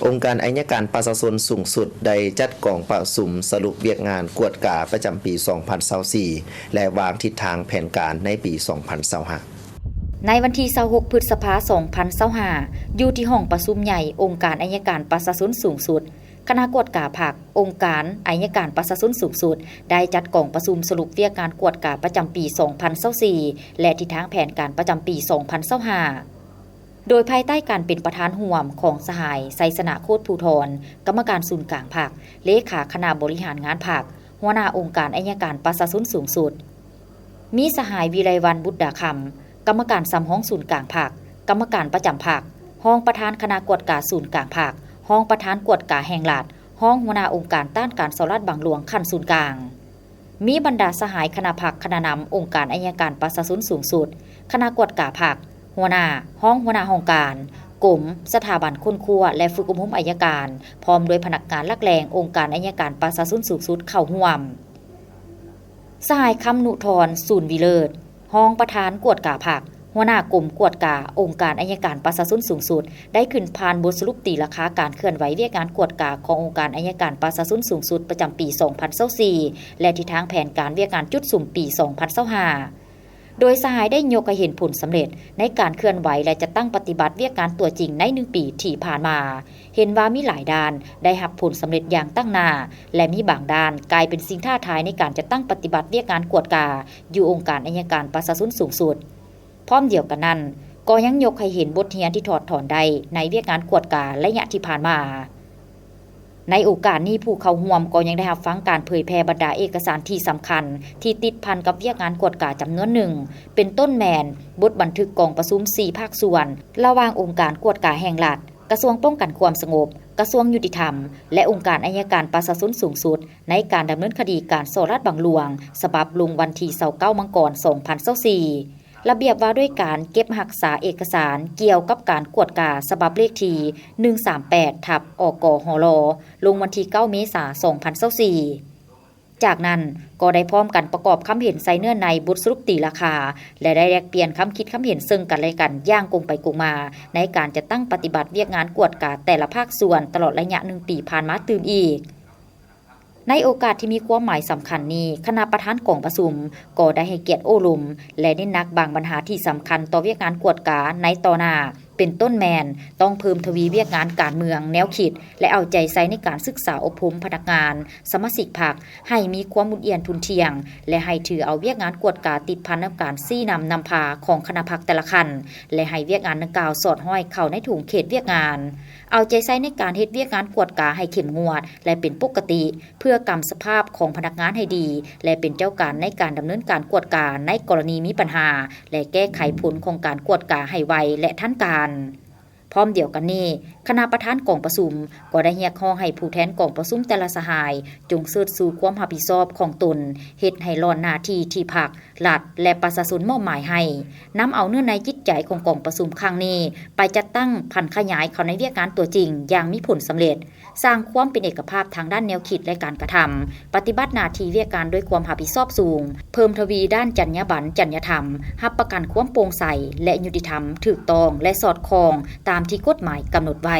ອົງການໄອຍະການປະຊາຊົນສູງສຸດ ໄດ້ຈັດກອງປະຊຸມສະຫຼຸບວຽກງານກວດກາປະຈຳປີສອງພັນຊາວສີ່ ແລະ ວາງທິດທາງແຜນການໃນປີສອງພັນຊາວຫ້າ. ໃນວັນທີຊາວຫົກ ພຶດສະພາ ສອງພັນຊາວຫ້າ ຢູ່ທີ່ຫ້ອງປະຊຸມໃຫຍ່ອົງການໄອຍະການປະຊາຊົນສູງສຸດ, ຄະນະກວດກາພັກ ອົງການໄອຍະການປະຊາຊົນສູງສຸດ ໄດ້ຈັດກອງປະຊຸມສະຫຼຸບວຽກງານກວດກາປະຈຳປີສອງພັນຊາວສີ່ ແລະ ທິດທາງແຜນການປະຈຳປີສອງພັນຊາວຫ້າ ໂດຍພາຍໃຕ້ການເປັນປະທານຮ່ວມຂອງສະຫາຍ ໄຊຊະນະ ໂຄດພູທອນ ກຳມະການສູນກາງພັກ, ເລຂາຄະນະບໍລິຫານງານພັກ, ຫົວໜ້າອົງການໄອຍະການປະຊາຊົນສູງສຸດ, ມີສະຫາຍ ວິໄລວັນ ບຸດດາຄຳ ກຳມະການສຳຮອງສູນກາງພັກ, ກຳມະການປະຈຳພັກ, ຮອງປະທານຄະນະກວດກາສູນກາງພັກ, ຮອງປະທານກວດກາແຫ່ງລັດ, ຮອງຫົວໜ້າອົງການຕ້ານການສໍ້ລາດບັງຫຼວງຂັ້ນສູນກາງ. ມີບັນດາສະຫາຍຄະນະພັກ, ຄະນະນຳອົງການໄອຍະການປະຊາຊົນສູງສຸດ, ຄະນະກວດກາພັກ, ຫົວໜ້າ, ຮອງຫົວໜ້າຫ້ອງການ, ກົມ, ສະຖາບັນຄົ້ນຄວ້າ ແລະ ຝຶກອົບຮົມໄອຍະການ, ພ້ອມດ້ວຍພະນັກງານຫຼັກແຫຼ່ງອົງການໄອຍະການປະຊາຊົນສູງສຸດເຂົ້າຮ່ວມ. ສະຫາຍ ຄຳນຸທອນ ສູນວິເລີດ ຮອງປະທານກວດກາພັກ, ຫົວໜ້າກົມກວດກາອົງການໄອຍະການປະຊາຊົນສູງສຸດ ໄດ້ຂຶ້ນຜ່ານບົດສະຫຼຸບຕີລາຄາການເຄື່ອນໄຫວວຽກງານກວດກາຂອງອົງການໄອຍະການປະຊາຊົນສູງສຸດປະຈຳປີສອງພັນຊາວສີ່ ແລະ ທິດທາງແຜນການວຽກງານຈຸດສຸມປີສອງພັນຊາວຫ້າ ໂດຍສະຫາຍໄດ້ຍົກໃຫ້ເຫັນຜົນສຳເລັດໃນການເຄື່ອນໄຫວ ແລະ ຈັດຕັ້ງປະຕິບັດວຽກງານຕົວຈິງໃນໜຶ່ງປີທີ່ຜ່ານມາ. ເຫັນວ່າມີຫຼາຍດ້ານໄດ້ຮັບຜົນສຳເລັດຢ່າງຕັ້ງໜ້າ ແລະ ມີບາງດ້ານກາຍເປັນສິ່ງທ້າທາຍໃນການຈັດຕັ້ງປະຕິບັດວຽກງານກວດກາຢູ່ອົງການໄອຍະການປະຊາຊົນສູງສຸດ. ພ້ອມດຽວກັນນັ້ນ, ກໍຍັງຍົກໃຫ້ເຫັນບົດຮຽນທີ່ຖອດຖອນໄດ້ໃນວຽກງານກວດກາໄລຍະທີ່ຜ່ານມາ. ໃນໂອກາດນີ້, ຜູ້ເຂົ້າຮ່ວມກໍຍັງໄດ້ຮັບຟັງການເຜີຍແຜ່ບັນດາເອກະສານທີ່ສຳຄັນທີ່ຕິດພັນກັບວຽກງານກວດກາຈຳນວນໜຶ່ງ, ເປັນຕົ້ນແມ່ນບົດບັນທຶກກອງປະຊຸມສີ່ພາກສ່ວນ ລະຫວ່າງອົງການກວດກາແຫ່ງລັດ, ກະຊວງປ້ອງກັນຄວາມສະຫງົບ, ກະຊວງຍຸຕິທຳ ແລະ ອົງການໄອຍະການປະຊາຊົນສູງສຸດ ໃນການດຳເນີນຄະດີການສໍ້ລາດບັງຫຼວງ ສະບັບລົງວັນທີຊາວເກົ້າ ມັງກອນ ສອງພັນຊາວສີ່, ລະບຽບວ່າດ້ວຍການເກັບຮັກສາເອກະສານກ່ຽວກັບການກວດກາ ສະບັບເລກທີໜຶ່ງສາມແປດ ທັບ ອກ ຫລ ລົງວັນທີເກົ້າ ເມສາ ສອງພັນຊາວສີ່. ຈາກນັ້ນກໍໄດ້ພ້ອມກັນປະກອບຄຳເຫັນໃສ່ເນື້ອໃນບົດສະຫຼຸບຕີລາຄາ ແລະ ໄດ້ແລກປ່ຽນຄຳຄິດຄຳເຫັນເຊິ່ງກັນແລະກັນຢ່າງກົງໄປກົງມາ ໃນການຈັດຕັ້ງປະຕິບັດວຽກງານກວດກາແຕ່ລະພາກສ່ວນຕະຫຼອດໄລຍະໜຶ່ງປີຜ່ານມາຕື່ມອີກ. ໃນໂອກາດທີ່ມີຄວາມໝາຍສຳຄັນນີ້, ຄະນະປະທານກອງປະຊຸມກໍໄດ້ໃຫ້ກຽດໂອ້ລົມ ແລະ ເນັ້ນໜັກບາງບັນຫາທີ່ສຳຄັນຕໍ່ວຽກງານກວດກາໃນຕໍ່ໜ້າ, ເປັນຕົ້ນແມ່ນຕ້ອງເພີ່ມທະວີວຽກງານການເມືອງແນວຄິດ ແລະ ເອົາໃຈໃສ່ໃນການສຶກສາອົບຮົມພະນັກງານ, ສະມາຊິກພັກ ໃຫ້ມີຄວາມອຸ່ນອຽນທຸ່ນທ່ຽງ ແລະ ໃຫ້ຖືເອົາວຽກງານກວດກາຕິດພັນນຳການຊີ້ນຳນຳພາຂອງຄະນະພັກແຕ່ລະຂັ້ນ ແລະ ໃຫ້ວຽກງານດັ່ງກ່າວສອດຫ້ອຍເຂົ້າໃນຖົງເຂດວຽກງານ, ເອົາໃຈໃສ່ໃນການເຮັດວຽກງານກວດກາໃຫ້ເຂັ້ມງວດ ແລະ ເປັນປົກກະຕິ ເພື່ອກຳສະພາບຂອງພະນັກງານໃຫ້ດີ ແລະ ເປັນເຈົ້າການໃນການດຳເນີນການກວດກາໃນກໍລະນີມີບັນຫາ ແລະ ແກ້ໄຂຜົນຂອງການກວດກາໃຫ້ໄວ ແລະ ທັນການ. ພ້ອມດຽວກັນນີ້, ຄະນະປະທານກອງປະຊຸມກໍໄດ້ຮຽກຮ້ອງໃຫ້ຜູ້ແທນກອງປະຊຸມແຕ່ລະສະຫາຍ ຈົ່ງເຊີດຊູຄວາມຮັບຜິດຊອບຂອງຕົນ, ເຮັດໃຫ້ລ້ອນໜ້າທີ່ທີ່ພັກ, ລັດ ແລະ ປະຊາຊົນມອບໝາຍໃຫ້, ນຳເອົາເນື້ອໃນຈິດໃຈຂອງກອງປະຊຸມຄັ້ງນີ້ ໄປຈັດຕັ້ງຜັນຂະຫຍາຍເຂົ້າໃນວຽກງານຕົວຈິງຢ່າງມີຜົນສຳເລັດ, ສ້າງຄວາມເປັນເອກະພາບທາງດ້ານແນວຄິດ ແລະ ການກະທຳ, ປະຕິບັດໜ້າທີ່ວຽກງານດ້ວຍຄວາມຮັບຜິດຊອບສູງ, ເພີ່ມທະວີດ້ານຈັນຍາບັນ, ຈັນຍາທຳ, ຮັບປະກັນຄວາມໂປ່ງໃສ ແລະ ຍຸຕິທຳ, ຖືກຕ້ອງ ແລະ ສອດຄ່ອງຕາມທີ່ກົດໝາຍກຳນົດໄວ້.